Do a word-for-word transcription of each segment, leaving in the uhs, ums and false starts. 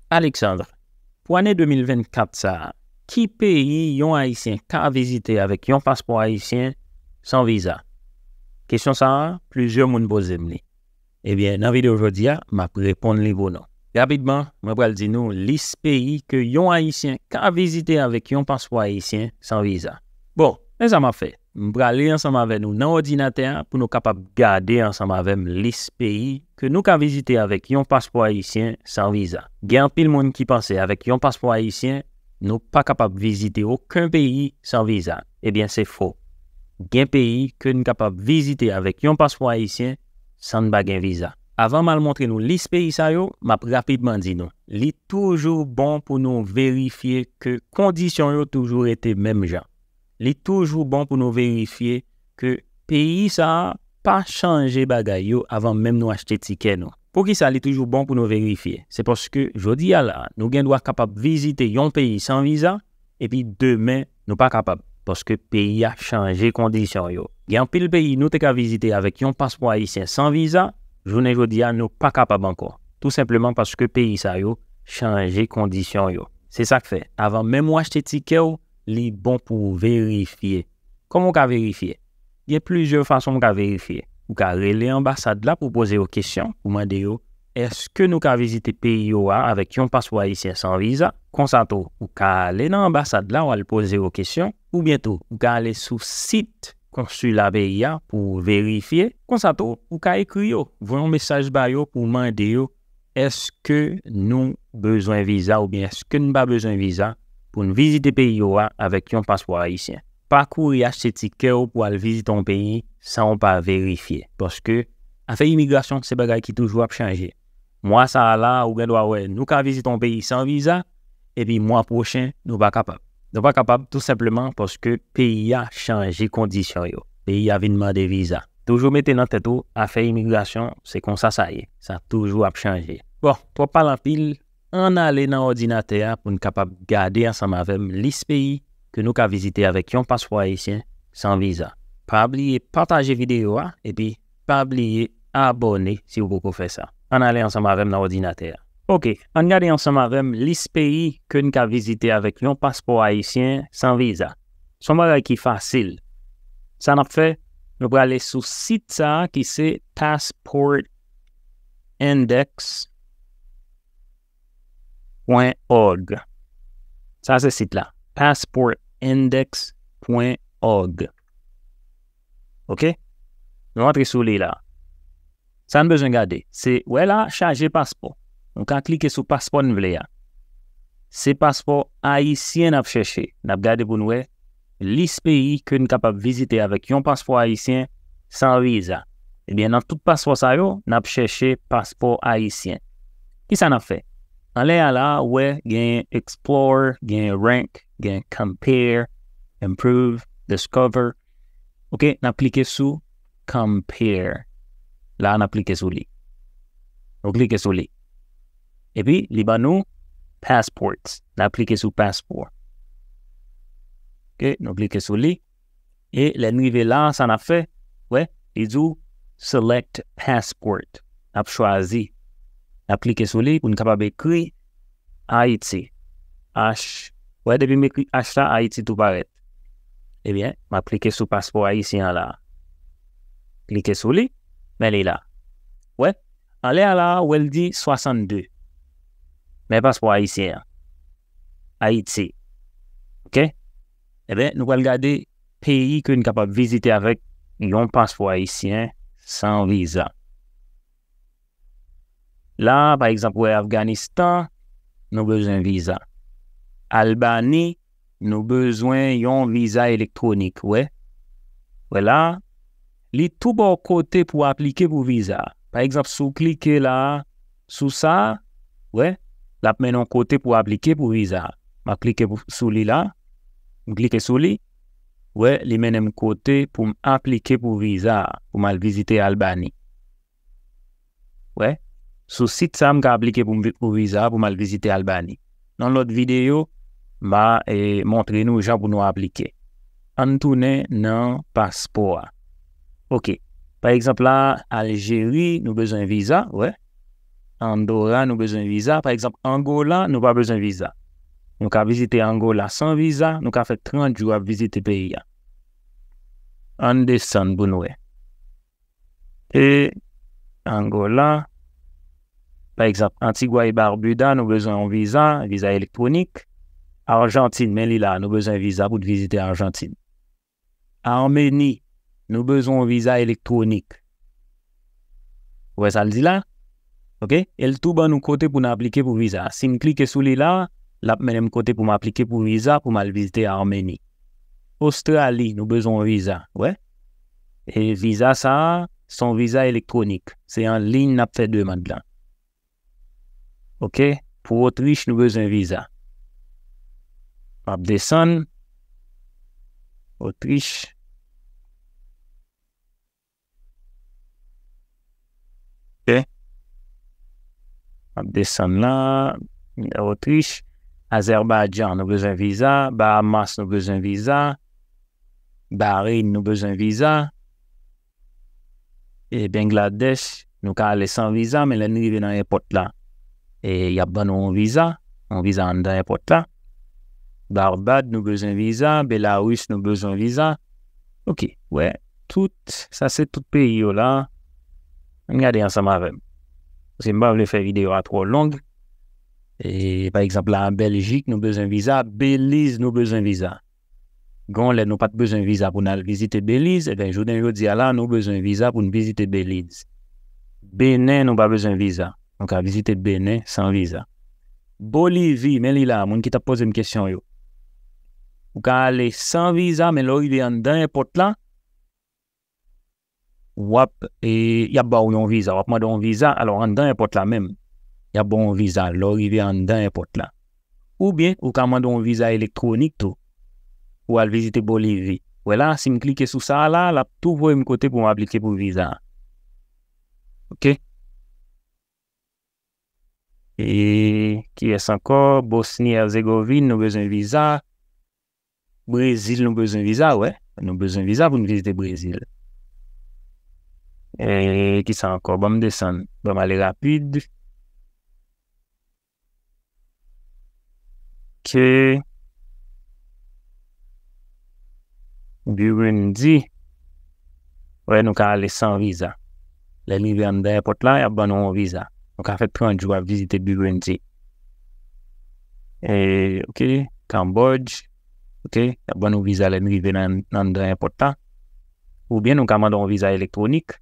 Alexandre, pou ane de mil vennkat sa a, ki peyi yon Ayisyen ka vizite avèk yon paspò ayisyen san viza? Kesyon sa a, plizyè moun poze m li. Ebyen, nan videyo jodi a, m ap reponn li pou nou. Rapidman, mwen pral di nou lis peyi ke yon Ayisyen ka vizite avèk yon paspò ayisyen san viza. Bon, men sa m ap fè. M prale ansanm avè nou nan òdinatè a pou nou kapab gade ansanm avè m lis peyi ke nou ka vizite avèk yon paspò ayisyen san viza. Gen anpil moun ki panse avèk yon paspò ayisyen, nou pa kapab vizite okenn peyi san viza. Ebyen, se fo. Gen peyi ke n kapab vizite avèk yon paspò ayisyen san n pa gen viza. Avan m al montre nou lis peyi sa yo, m ap rapidman di nou, li toujou bon pou nou verifye ke kondisyon yo toujou rete menm jan. Li toujou bon pou nou verifye ke peyi sa a pa chanje bagay yo avan menm nou achte tikè nou. Poukisa li toujou bon pou nou verifye? Se paske jodi a la, nou gen dwa kapab vizite yon peyi san viza, epi demen nou pa kapab, paske peyi a chanje kondisyon yo. Gen anpil peyi nou te ka vizite avèk yon paspò ayisyen san viza, jounen jodi a nou pa kapab ankò. Tou senpleman paske peyi sa yo chanje kondisyon yo. Se sa k fè, avan menm ou achte tikè w, li bon pou w verifye. Kòman w ka verifye? Gen plizyè fason w ka verifye. Ou ka rele anbasad la pou w poze yo kesyon, pou w mande yo, èske nou ka vizite peyi yo a avèk yon paspò ayisyen san viza? Konsa tou, ou ka ale nan anbasad la, w al poze yo kesyon, oubyen tou, ou ka ale sou sit konsila peyi a pou w verifye. Konsa tou, ou ka ekri yo, voye yon mesaj ba yo pou w mande yo, èske nou bezwen viza oubyen èske n pa bezwen viza pou n vizite peyi yo a avèk yon paspò ayisyen? Pa kouri achte tikè w pou al vizite yon peyi san w pa verifye. Paske afè imigrasyon se bagay ki toujou ap chanje. Mwa sa a la, ou gen dwa wè nou ka vizite yon peyi san viza, epi mwa pwochen, nou pa kapab. Nou pa kapab tou senpleman paske peyi a chanje kondisyon yo. Peyi a vin mande viza. Toujou mete nan tèt ou, afè imigrasyon, se konsa sa ye. Sa toujou ap chanje. Bon, twòp pale anpil, ann ale nan òdinatè a pou n kapab gade ansanm avè m lis peyi ke nou ka vizite avèk yon paspò ayisyen san viza. Pa bliye pataje videyo a, epi pa bliye abòne si w poko fè sa. Ann ale ansanm avè m nan òdinatè a. Oke, ann gade ansanm avè m lis peyi ke n ka vizite avèk yon paspò ayisyen san viza. Se yon bagay ki fasil. Sa n ap fè, nou prale sou sit sa a ki se passport index pwen òg. Sa se sit la, passport index pwen òg. Oke? Nou antre sou li la. Sa n bezwen gade, se, wè la, chaje paspò. Nou ka klike sou paspò n vle a. Se paspò ayisyen n ap chèche. N ap gade pou n wè lis peyi ke n kapab vizite avèk yon paspò ayisyen san viza. Ebyen, nan tout paspò sa yo, n ap chèche paspò ayisyen. Kisa n ap fè? Anlè a la, ou wè, gen explore, gen rank, gen compare, improve, discover. Oke, n ap klike sou compare. La, n ap klike sou li. Nou klike sou li. Epi, li ban nou passports. N ap klike sou passport. Oke, nou klike sou li. E lè n rive la, sa n ap fè, wè, li di w select passport. N ap chwazi. N ap klike sou li pou n kapab ekri Ayiti. H. Wè, depi m ekri H la, Ayiti tou parèt. Ebyen, m ap klike sou paspò ayisyen an la. Klike sou li, men li la. Wè, anlè a la, wè l di swasannde. Men paspò ayisyen an. Ayiti. Oke? Ebyen, nou pral gade peyi ke n kapab vizite avèk yon paspò ayisyen san viza. La, pa egzanp, wè Afganistan, nou bezwen viza. Albani, nou bezwen yon viza elektwonik, wè. Wè la, li tou ba w kote pou w aplike pou viza. Pa egzanp, si w klike la, sou sa, wè, l ap mennen w kote pou w aplike pou viza. M ap klike pou, sou li la, m klike sou li, wè, li mennen m kote pou m aplike pou viza, pou m al vizite Albani. Wè, sou sit sa, m ka aplike pou m vi-, pou viza, pou m al vizite Albani. Nan lòt videyo, m a, e, montre nou jan pou nou aplike. Ann tounen nan paspò a. Oke. Pa egzanp la, Aljeri, nou bezwen viza, wè. Andora, nou bezwen viza. Pa egzanp, Angola, nou pa bezwen viza. Nou ka vizite Angola san viza, nou ka fè trant jou ap vizite peyi a. Ann desann pou n wè. E Angola, pa egzanp, Antigua e Barbuda, nou bezwen yon viza, viza elektwonik. Ajantin, men li la, nou bezwen viza pou n vizite Ajantin. Armeni, nou bezwen yon viza elektwonik. Ou wè sa l di la? Oke? E l tou ban nou kote pou n aplike pou viza. Si m klike sou li la, l ap mennen m kote pou m aplike pou viza pou m al vizite Armeni. Ostrali, nou bezwen yon viza. Ou wè? E viza sa a, se yon viza elektwonik. Se an liy n ap fè demann lan. Oke? Pou Otrich, nou bezwen viza. M ap desann. Otrich. Oke? M ap desann la. Otrich. Azèbaydjan, nou bezwen viza. Bahamas, nou bezwen viza. Bahrein, nou bezwen viza. E Bangladesh, nou ka ale san viza, men lè n rive nan èpòt la, e y ap ban nou yon viza, yon viza anndan èpòt la. Barbad, nou bezwen viza. Belarus, nou bezwen viza. Oke, wè, tout, sa se tout peyi yo la. Ann gade ansanm avè m. Paske m pa vle fè videyo a twò long. E, pa egzanp, la, Bèljik, nou bezwen viza. Beliz, nou bezwen viza. Gen yon lè nou pa t bezwen viza pou n al vizite Beliz, ebyen, jounen jodi a la, nou bezwen viza pou n vizite Beliz. Benen, nou pa bezwen viza. Nou ka vizite Benen san viza. Bolivi, men li la, moun ki t ap poze m kesyon yo. Ou ka ale san viza, men lè w rive anndan èpòt la, w ap, e, y ap ba w yon viza, w ap mande yon viza, alò anndan èpòt la menm, y ap ba w yon viza lè w rive anndan èpòt la. Oubyen, ou ka mande yon viza elektwonik tou, pou w al vizite Bolivi. Wè la, si m klike sou sa a la, l ap tou voye m kote pou m aplike pou viza a. Oke? E kiyès ankò? Bosni Herzegovin, nou bezwen viza. Brezil, nou bezwen viza, wè. Nou bezwen viza pou n vizite Brezil. E kisa ankò? Ban m desann. Ban m ale rapid. Ke Burundi. Wè, nou ka ale san viza. Lè n rive anndan èpòt la, y ap ban nou yon viza. Nou ka fè trant jou ap vizite Burundi. E, oke, Cambodge. Oke, y ap ban nou viza lè n rive nan, nan anndan èpòt la. Oubyen nou ka mande yon viza elektwonik.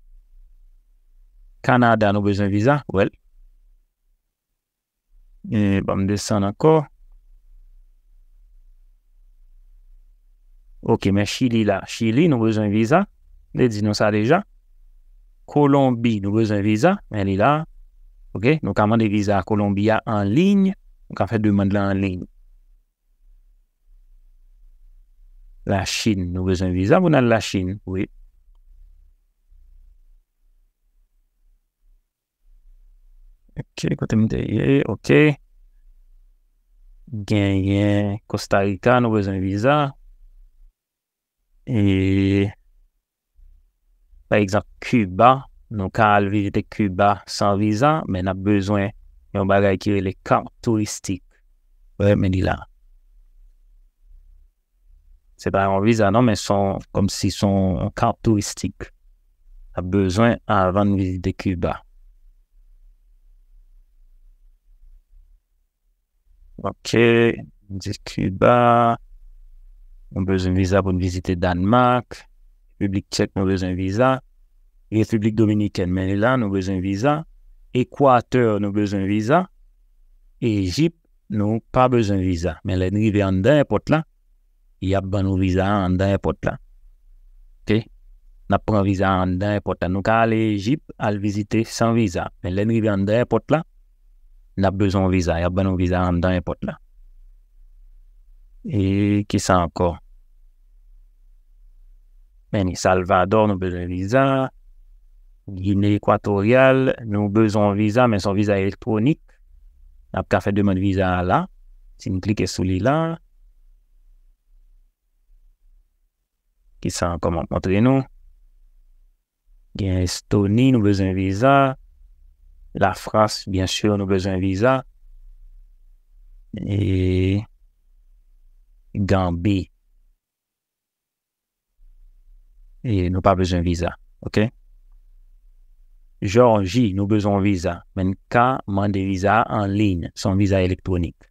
Kanada, nou bezwen viza, wè l. E, ban m desann ankò. Oke, men Chili la. Chili, nou bezwen viza. M te di nou sa deja. Kolonbi, nou bezwen viza. Men li la. Oke, nou ka mande viza Kolonbi a an liy. Nou ka fè demann lan an liy. Lachin, nou bezwen viza pou n al Lachin, wi. Oke, kote m te ye? Oke. Genyen Costa Rica, nou bezwen viza. E, pa egzanp, Kiba, nou ka al vizite Kiba san viza, men n ap bezwen yon bagay ki rele kat touristik. Wè, men li la. Se pa yon viza non, men se yon, kòmsi se yon kat touristik. N ap bezwen anvan n vizite Kiba. Oke, di Kiba. Nou bezwen viza pou n vizite Dànmak. Repiblik Tchèk, nou bezwen viza. Repiblik Dominikèn, men li la, nou bezwen viza. Ekwatè, nou bezwen viza. Ejip, nou pa bezwen viza. Men lè n rive anndan èpòt la, y ap ban nou viza a anndan èpòt la. Oke? N ap pran viza a anndan èpòt la. Nou ka ale Ejip, al vizite san viza. Men lè n rive anndan èpòt la, n ap bezwen yon viza. Y ap ban nou viza a anndan èpòt la. E kisa ankò? Men ni Salvadò, nou bezwen viza. Gine Ekwatoryal, nou bezwen yon viza, men se yon viza elektwonik. N ap ka fè demann viza a la. Si n klike sou li la. Kisa ankò m ap montre nou? Gen Estoni, nou bezwen viza. Lafrans, byen si, nou bezwen viza. E Ganbi. E nou pa bezwen viza, oke? Jòji, nou bezwen yon viza, men n ka mande viza a an liy, se yon viza elektwonik.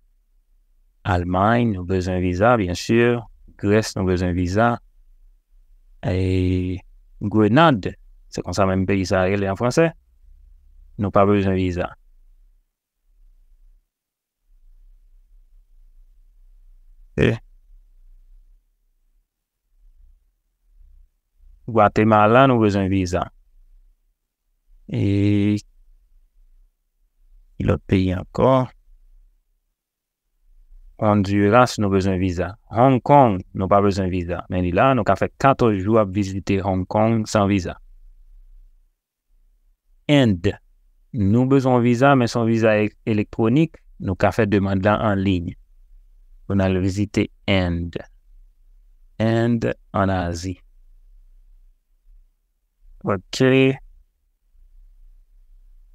Almay, nou bezwen viza, byen si. Grès, nou bezwen viza. E Grenad, se konsa menm peyi sa a rele an fransè, nou pa bezwen viza. E Gwatemala, nou bezwen viza. E ki lòt peyi ankò? Honduras, nou bezwen viza. Hong Kong, nou pa bezwen viza. Men li la, nou ka fè katòz jou ap vizite Hong Kong san viza. End, nou bezwen yon viza, men se yon viza e-, elektwonik. Nou ka fè demann lan an liy. Pou n al vizite End. End ann Azi. Oke.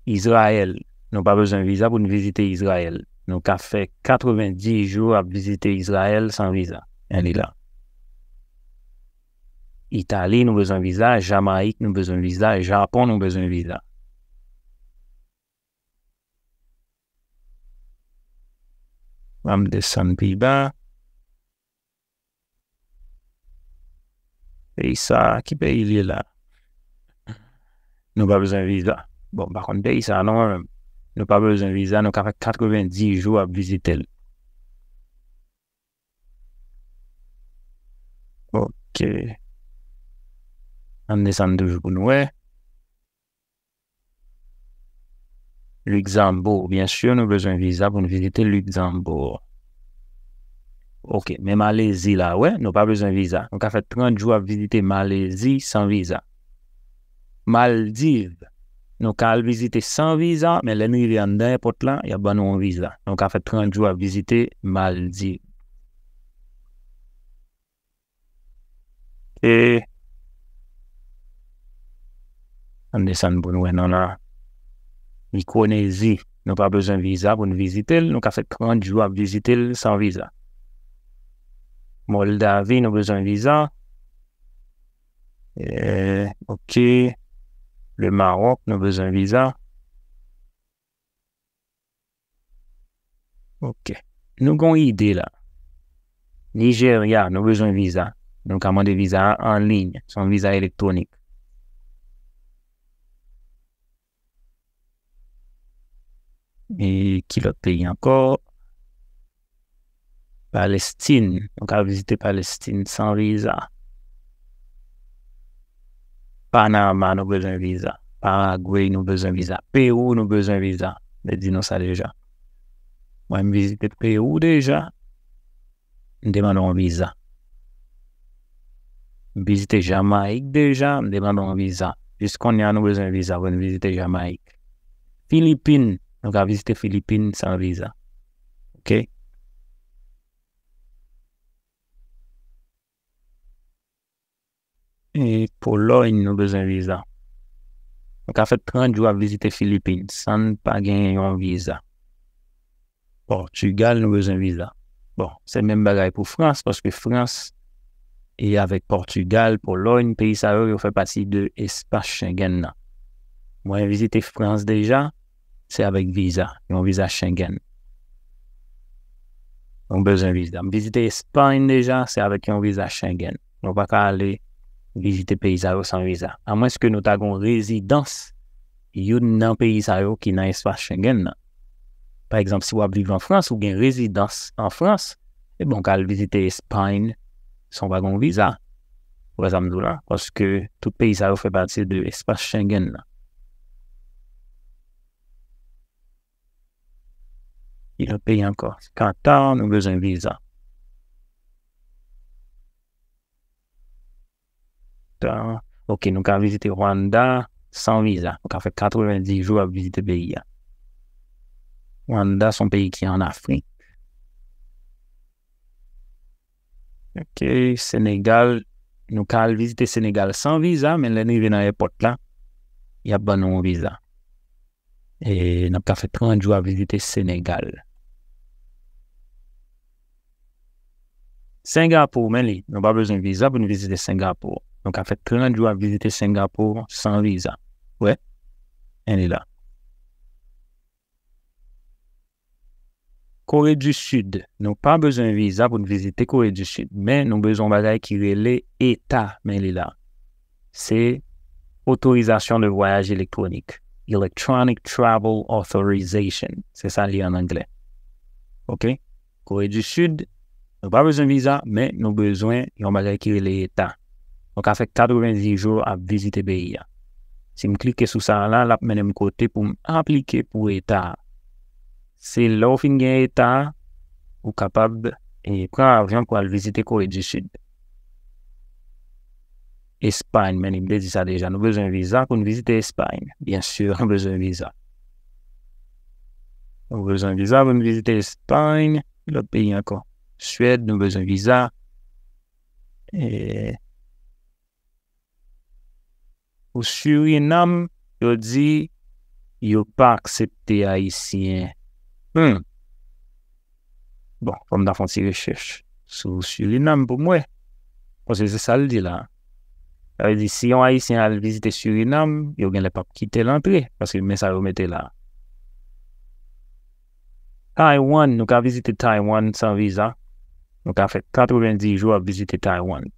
Izrayèl. Nou pa bezwen viza pou n vizite Izrayèl. Nou ka fè katrevenndis jou ap vizite Izrayèl san viza. Men li la. Itali, nou bezwen viza. Jamayik, nou bezwen viza. Japon, nou bezwen viza. Ann desann pi ba. Peyi sa, ki peyi li ye la? Nou pa bezwen viza. Bon, m pa konn peyi sa non, mwen menm. Nou pa bezwen viza, nou ka fè katrevenndis jou ap vizite l. Oke. Ann desann toujou pou nou wè. Lugzanbo, byen si, nou bezwen viza pou n vizite Lugzanbo. Oke, men Malezi la, wè, nou pa bezwen viza. Nou ka fè trant jou ap vizite Malezi san viza. Maldiv, nou ka al vizite san viza, men lè n rive anndan èpòt la, y ap ban nou yon viza. Nou ka fè trant jou ap vizite Maldiv. E ann desann pou nou wè nan la. Mikwonezi, nou pa bezwen viza pou n vizite l, nou ka fè trant jou ap vizite l san viza. Moldavi, nou bezwen viza. E, oke. Le Maròk, nou bezwen viza. Oke. Nou gen yon ide la. Nijerya, nou bezwen viza. Nou ka mande viza a an liy. Se yon viza elektwonik. E ki lòt peyi ankò? Palestin. Nou ka vizite Palestin san viza. Panama, nou bezwen viza. Paragwe, nou bezwen viza. Pewou, nou bezwen viza. M te di nou sa deja. Mwen, m vizite Pewou deja. M te mande yon viza. M vizite Jamayik deja. M te mande yon viza. Jis kounye a, nou bezwen viza pou n vizite Jamayik. Filipin, nou ka vizite Filipin san viza. Oke? E Polòy, nou bezwen viza. Nou ka fè trant jou ap vizite Filipin san n pa genyen yon viza. Pòtigal, nou bezwen viza. Bon, se menm bagay pou Frans, paske Frans, e avèk Pòtigal, Polòy, peyi sa yo, yo fè pati de espas Schengen nan. Mwen vizite Frans deja, se avèk viza, yon viza Schengen. Nou bezwen viza. M vizite Espay deja, se avèk yon viza Schengen. Nou pa ka ale vizite peyi sa yo san viza. Amwenske nou ta gen yon rezidans youn nan peyi sa yo ki nan espas Schengen nan. Pa egzanp, si w ap viv an Frans, ou gen rezidans an Frans, ebyen, w ka al vizite Espay san w pa gen yon viza. Ou wè sa m di w la? Paske tout peyi sa yo fè pati de espas Schengen nan. Ki lòt peyi ankò? Katar, nou bezwen viza. Katar. Oke, nou ka vizite Rwanda san viza. Nou ka fè katrevenndis jou ap vizite peyi a. Rwanda se yon peyi ki an Afrik. Oke, Senegal. Nou ka al vizite Senegal san viza, men lè n rive nan èpòt la, y ap ban nou yon viza. E n ap ka fè trant jou ap vizite Senegal. Sengapou, men li, nou pa bezwen viza pou n vizite Sengapou. Nou ka fè trant jou ap vizite Sengapou san viza. Wè, men li la. Kore di Sid, nou pa bezwen viza pou n vizite Kore di Sid, men nou bezwen yon bagay ki rele eta, men li la. Se otorizasyon de vwayaj elektwonik. Electronic Travel Authorization. Se sa l ye an anglè. Oke? Kore di Sid, nou pa bezwen viza, men nou bezwen yon bagay ki rele eta. Nou ka fè katrevenndis jou ap vizite peyi a. Si m klike sou sa a la, l ap mennen m kote pou m aplike pou eta a. Se lè w fin gen eta a, ou kapab, e, pran avyon pou al vizite Kore di Sid. Espay, men li, m te di sa deja, nou bezwen viza pou n vizite Espay. Byen si, nou bezwen viza. Nou bezwen viza pou n vizite Espay. Ki lòt peyi ankò? Swèd, nou bezwen viza. E, pou Surinam, yo di yo pa aksepte Ayisyen. Hmm. Bon, fò m ta fè yon ti rechèch sou Surinam pou m wè. Paske se sa l di la. Sa vle di, si yon Ayisyen al vizite Surinam, yo genlè p ap kite l antre, paske men sa yo mete la. Taiwan, nou ka vizite Taiwan san viza. Nou ka fè katrevenndis jou ap vizite Taiwan.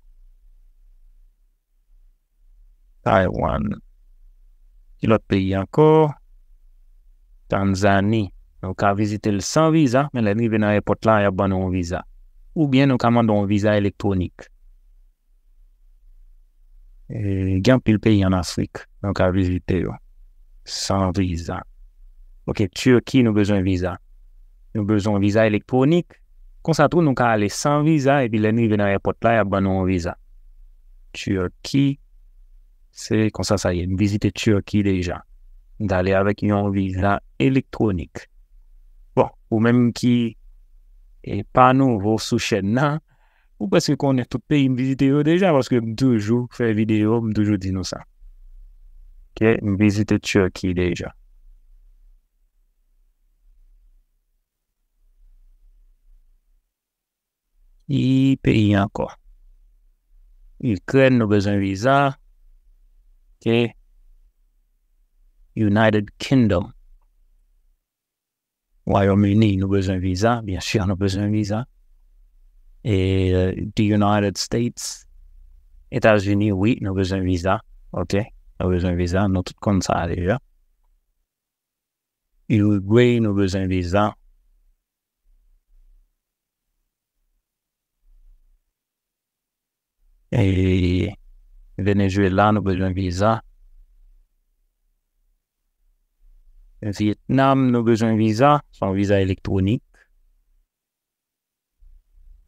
Taiwan. Ki lòt peyi ankò? Tanzani. Nou ka vizite l san viza, men lè n rive nan èpòt la, y ap ban nou yon viza. Oubyen nou ka mande yon viza elektwonik. E, gen anpil peyi ann Afrik, nou ka vizite yo san viza. Oke, Turki, nou bezwen viza. Nou bezwen yon viza elektwonik. Konsa tou, nou ka ale san viza, epi lè n rive nan èpòt la, y ap ban nou yon viza. Turki, se konsa sa ye. M vizite Turki deja. M t ale avèk yon viza elektwonik. Bon, ou menm ki, e, pa nouvo sou chèn nan, ou prèske konnen tout peyi m vizite yo deja, paske m toujou fè videyo, m toujou di nou sa. Oke, m vizite Turki deja. Ki peyi ankò? Ikrèn, nou bezwen viza. Oke. United Kingdom. Wayòm Ini, nou bezwen viza. Byen si, nou bezwen viza. E, the United States. Etazini, wi, nou bezwen viza. Oke. Nou bezwen viza. Nou tout konn sa deja. Uruguay, nou bezwen viza. E Venezuela, nou bezwen viza. Vietnam, nou bezwen viza. Se yon viza elektwonik.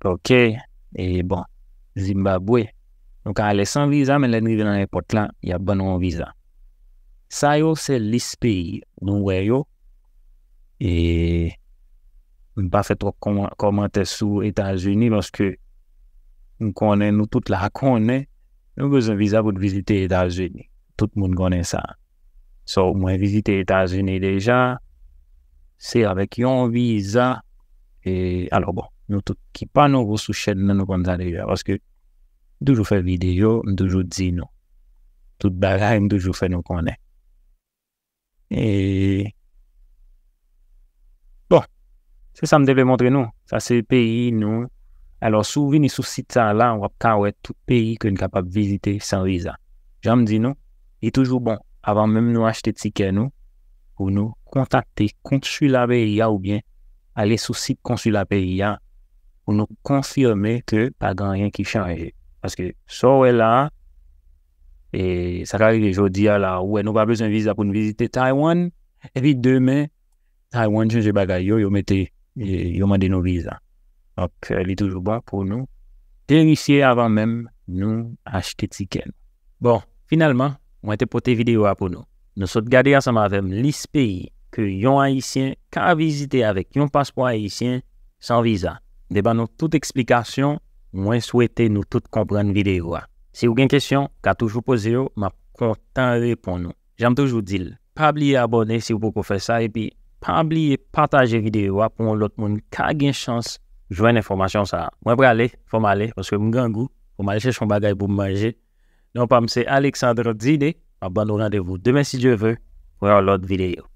Oke. E bon, Zimbabwe. Nou ka ale san viza, men lè n rive nan èpòt la, y ap ban nou yon viza. Sa yo se lis peyi nou wè yo. E m pa fè twòp kòman-, kòmantè sou Etazini, paske m konnen nou tout la konnen nou bezwen viza pou n vizite Etazini. Tout moun konnen sa. So, mwen vizite Etazini deja, se avèk yon viza. E, alò, bon, nou tout ki pa nouvo sou chèn nan, nou konn sa deja, paske m toujou fè videyo, m toujou di nou tout bagay, m toujou fè nou konnen. E, bon, se sa m te vle montre nou. Sa se peyi nou. Alò, si w vini sou sit sa a la, w ap ka wè tout peyi ke n kapab vizite san viza. Jan m di nou, li toujou bon, avan menm nou achte tikè nou, pou nou kontakte konsila peyi a oubyen ale sou sit konsila peyi a pou nou konfime ke pa gen anyen ki chanje. Paske sa w wè la a, e sa ka rive jodi a la, ou wè nou pa bezwen viza pou n vizite Taiwan, epi demen, Taiwan chanje bagay yo, yo mete, e, yo mande nou viza. Donk, e, li toujou bon pou nou verifye avan menm nou achte tikè nou. Bon, finalman, mwen te pote videyo a pou nou. Nou sot gade ansanm avè m lis peyi ke yon Ayisyen ka vizite avèk yon paspò ayisyen san viza. M te ban nou tout eksplikasyon, mwen swete nou tout konprann videyo a. Si w gen kesyon, w ka toujou poze yo, m ap kontan reponn ou. Jan m toujou di l, pa bliye abòne si w poko fè sa, epi pa bliye pataje videyo a pou yon lòt moun ka gen chans jwenn enfòmasyon sa a. Mwen prale, fò m ale, paske m grangou, fò m ale chèche yon bagay pou m manje. Non pa m se Alexandre Dide, m ap ban nou randevou demen si Dye ve pou yon lòt videyo.